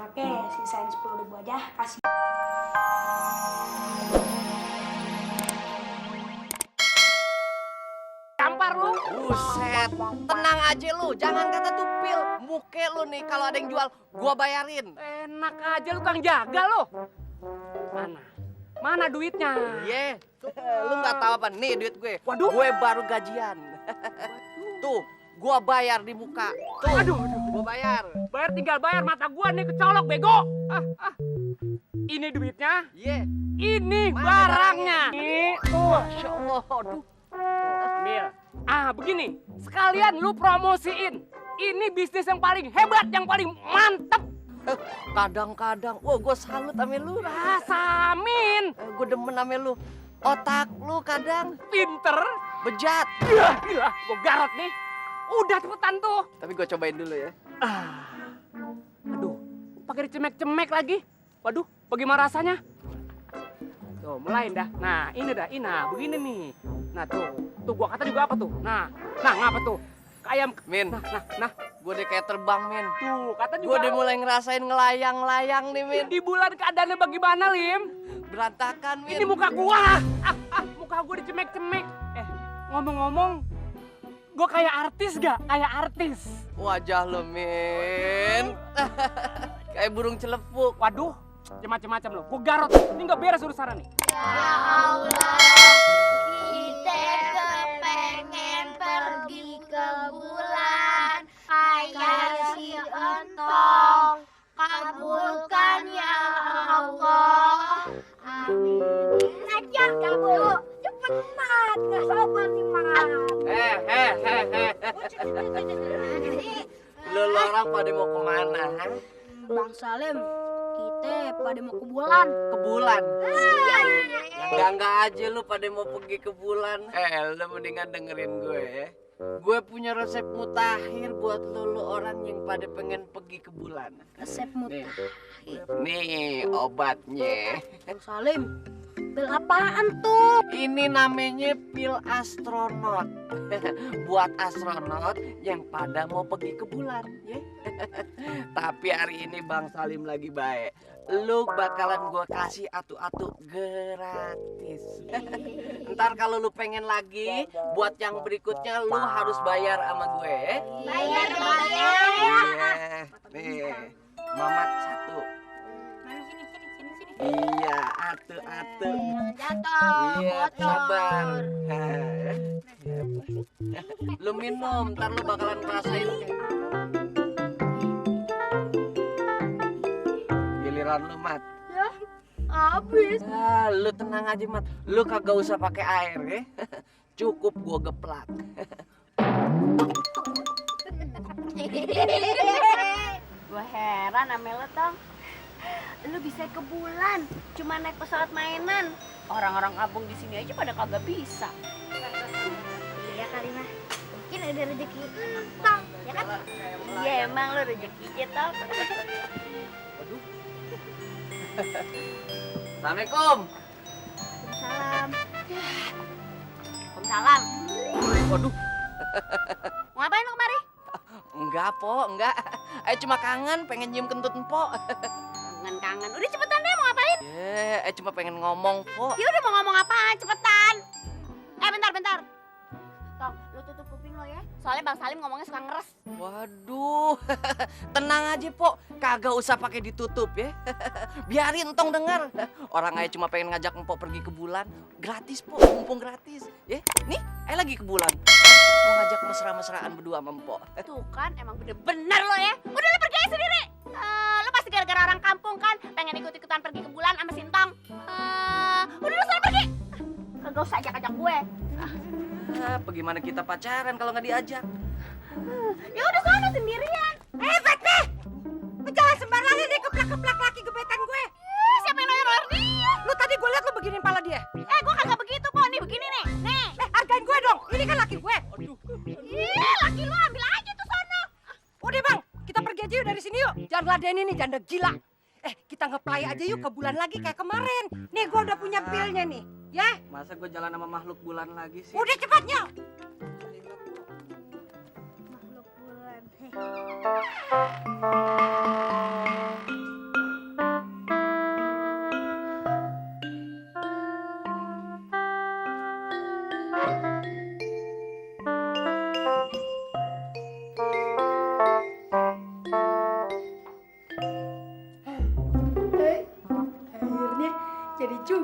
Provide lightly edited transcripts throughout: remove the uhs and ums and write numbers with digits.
Oke, sisain 10.000 aja, kasih. Tampar lu. Buset, tenang aja lu, jangan kata tupil. Muke lu nih kalau ada yang jual, gua bayarin. Enak aja lu Kang jaga lu. Mana? Mana duitnya? Iya, lu nggak tahu apa? Nih duit gue. Waduh. Gue baru gajian. Tuh, gua bayar di muka. Tuh, Aduh. gua bayar. Bayar tinggal bayar, mata gua nih kecolok bego. Ini duitnya, Iya. ini Mana barangnya. Nih, tuh. Masya Allah, aduh. Ambil. Begini, sekalian lu promosiin. Ini bisnis yang paling hebat, yang paling mantep. Kadang-kadang, wah gue salut sama lu. Rasamin. Gue demen sama lu. Otak lu kadang Pinter. bejat. Gila, gua garot nih. Udah cepetan tuh. Tapi gue cobain dulu ya. Aduh, pakai dicemek-cemek lagi. Waduh, bagaimana rasanya? Tuh, mulai dah. Nah, ini dah. Nah, begini nih. Nah, tuh gua kata juga apa tuh? Nah, ngapa tuh? Kayak Min, nah. gue udah kayak terbang, Min. Tuh, kata Gue juga. udah mulai ngerasain ngelayang-layang nih, Min. Di bulan keadaannya bagaimana, Lim? Berantakan, Min. Ini muka gua. Muka gua dicemek-cemek. Ngomong-ngomong, gua kayak artis gak? Kayak artis. Wajah lo, Min. Kayak burung celepuk. Waduh, macam-macam loh. Gua garot. Ini nggak beres urusan nih. Ya Allah, kita kepengen pergi ke bulan. Ayah si Entong, kabulkan ya Allah. Amin. Aja kamu, cepetan, nggak sabar nih Mak. Lu orang pada mau kemana? Ha? Bang Salim, kita pada mau ke bulan. Ke bulan. Enggak aja lu pada mau pergi ke bulan. Lu mendingan dengerin gue ya. Gue punya resep mutakhir buat lu orang yang pada pengen pergi ke bulan. Resep Nih, nih obatnya. Bang Salim, pil apaan tuh? Ini namanya pil astronot. Buat astronot yang pada mau pergi ke bulan, ya. Tapi hari ini Bang Salim lagi baik. Lu bakalan gua kasih atu-atu gratis. Ntar kalau lu pengen lagi, buat yang berikutnya lu harus bayar sama gue. Bayar. Iya. Nih, mamat satu. Iya, atu-atu. Jatuh, Iya, bocor. sabar. Lu minum, ntar lu bakalan ngerasain. Giliran lu, Mat. Ya, habis. Lu tenang aja, Mat. Lu kagak usah pakai air, ya. Cukup gua geplak. Gua heran sama lo, Tong. Lu bisa ke bulan, cuma naik pesawat mainan. Orang-orang kampung di sini aja pada kagak bisa. Iya kali mah. Mungkin ada rezeki Tong, ya kan? Iya emang lo rezekinya, Tong. Assalamualaikum. Salam. Salam. Waduh, Mau ngapain lo kemari? enggak, Po, enggak. Cuma kangen pengen nyium kentut Po. Kangen. Udah cepetan deh, mau ngapain? Cuma pengen ngomong, Po. Ya udah mau ngomong apaan? Cepetan. Bentar. Tong, lu tutup kuping lo ya. Soalnya Bang Salim ngomongnya suka ngeres. Waduh, tenang aja, Po. Kagak usah pakai ditutup ya. Biarin Tong denger. Orang aja cuma pengen ngajak Empok pergi ke bulan. Gratis, Po. Mumpung gratis. Ya, nih, lagi ke bulan. Mau ngajak mesra-mesraan berdua sama Empok. Tuh kan, emang bener-bener lo ya. Udah lo pergi aja sendiri. Lo pasti gara-gara orang kampung kan, pengen ikut-ikutan pergi ke bulan sama Sintong. Udah lo sana pergi. Kagak usah ajak-ajak gue. Bagaimana kita pacaran kalau nggak diajak? Ya udah sana sendirian. Hebat deh. Jangan sembarangan deh keplak-keplak laki gebetan gue. Siapa yang noyor dia? Lu tadi gue liat lu beginiin pala dia. Gue kagak begitu kok. Nih begini nih. Nih. Hargain gue dong. Ini kan laki gue. Laki lu ambil aja tuh sono. Udah bang, kita pergi aja yuk dari sini yuk. Jangan ladenin nih, janda gila. Kita ngeplay aja yuk ke bulan lagi kayak kemarin. Nih gue udah punya pilnya nih. Ya, Masa gue jalan sama makhluk bulan lagi sih? udah cepatnya. Makhluk bulan.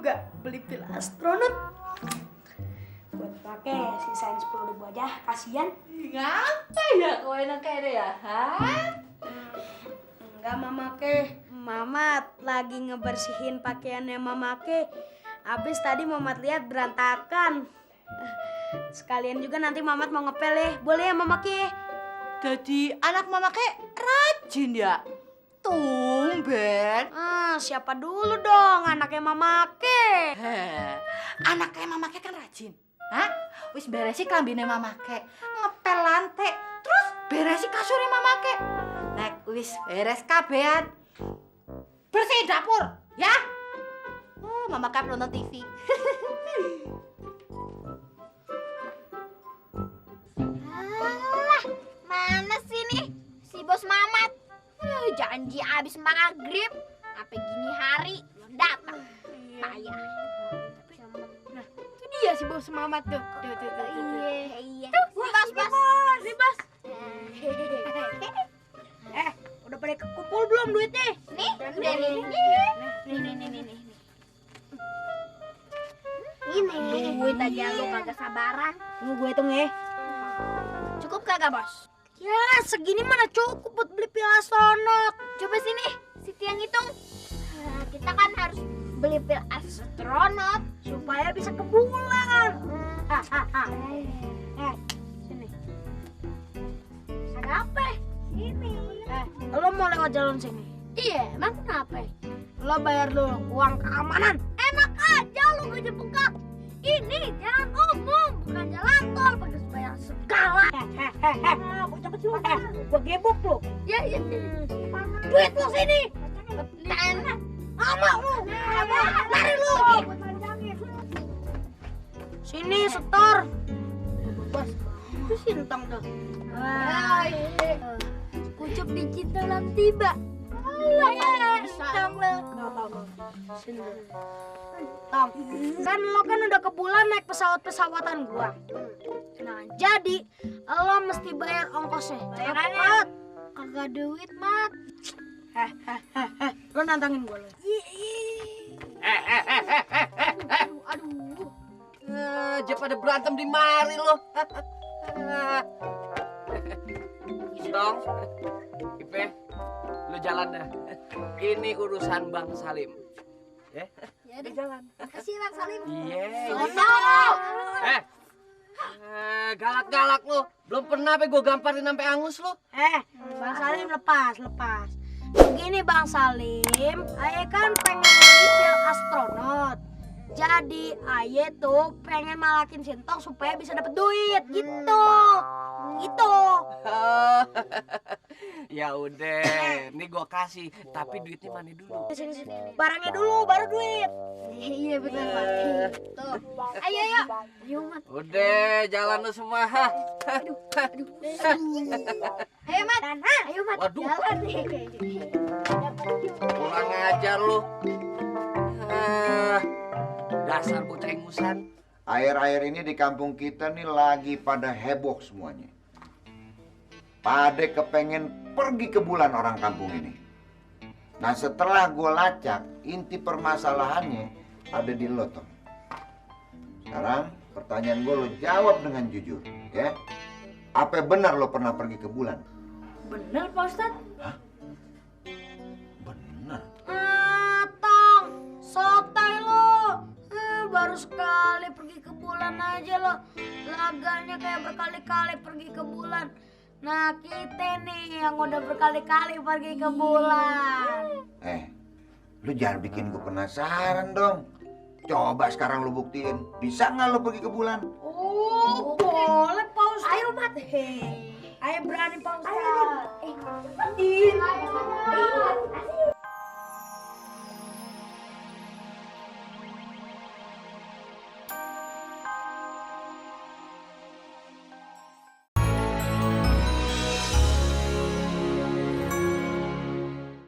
juga beli pil astronot. Buat pakai, sisain 10.000 aja, kasihan. Ngapa ya kau enak kayak deh ya? Enggak, Mama Ke. Mamat lagi ngebersihin pakaiannya Mama Ke. Abis tadi Mamat lihat berantakan. Sekalian juga nanti Mamat mau ngepel ya. Boleh ya Mama Ke? Jadi anak Mama kayak rajin ya? Tumben. Siapa dulu dong anaknya Mama Ke? Anaknya Mama Ke kan rajin. Hah? Wis beresi klambine Mama Ke, ngepel lantai, terus beresi kasurnya Mama Ke. Nek wis beres kabehan. Bersihin dapur, ya? Oh, Mama Ke nonton TV. Alah, mana sih nih si bos Mamat? Janji abis maghrib, sampai gini hari belum datang. Payah. Nah, itu dia si bos Mamat tuh. Iya. Si bos. Udah pada kekumpul belum duitnya? Nih, udah nih. Nih. Ini duit aja lu kagak sabaran. Tunggu gue hitung ya. Cukup kagak, Bos? Ya, segini mana cukup buat beli pil astronot. Coba sini, Siti yang hitung. Kita kan harus beli pil astronot Supaya bisa ke bulan. Sini. Ada apa? Sini. Lo mau lewat jalan sini? Iya, emang kenapa? Lo bayar dulu uang keamanan. Enak aja lu gak bengkak. Ini jalan umum, bukan jalan tol pakai bayar segala. Bocah kecil. Gue gebok lo. Ya. Duit lo sini. Enak. Amak lo. Lari lo. Sini setor. Bos, itu sintang tuh. Ucup digital yang tiba. Sini. Tong, kan lo kan udah ke bulan naik pesawat-pesawatan gua. Nah, jadi lo mesti bayar ongkosnya. Bayarannya? Kagak duit, Mat. Lo nantangin gua lo. Aduh. Aja pada berantem di mari lo. Dong, Ipe, lu jalan dah. Ini urusan Bang Salim. Ya, Ya jalan. Makasih Bang Salim. Iya. Selamat. Galak-galak lu. Belum pernah gue gamparin sampai angus lu. Bang Salim lepas. Begini Bang Salim, Aye kan pengen beli pil astronot. Jadi Aye tuh pengen malakin Sintong supaya bisa dapet duit gitu. Ya udah, ini gue kasih. Tapi duitnya mana dulu? Sini. Barangnya dulu, baru duit. Iya benar, Mat. Tuh. Ayo. Ayo, Mat. Udah, jalan lu semua. Ayo, Mat. Ayo, Mat. Waduh. Jalan nih. Kurang ajar lu. Dasar bocah ingusan. Air-air ini di kampung kita nih lagi pada heboh semuanya. Pada kepengen pergi ke bulan orang kampung ini. Nah setelah gue lacak, inti permasalahannya ada di lo, Tom. Sekarang pertanyaan gue lo jawab dengan jujur, ya. Apa benar lo pernah pergi ke bulan? Bener Pak Ustadz? Hah? Benar? Tong, sotai lo. Baru sekali pergi ke bulan aja lo. Laganya kayak berkali-kali pergi ke bulan. Nah kita nih yang udah berkali-kali pergi ke bulan. Lu jangan bikin gue penasaran dong. Coba sekarang lu buktiin, bisa nggak lu pergi ke bulan? Oh, boleh Pak Ustadz. Ayo Mat. Ayo berani Pak Ustadz. Ayo.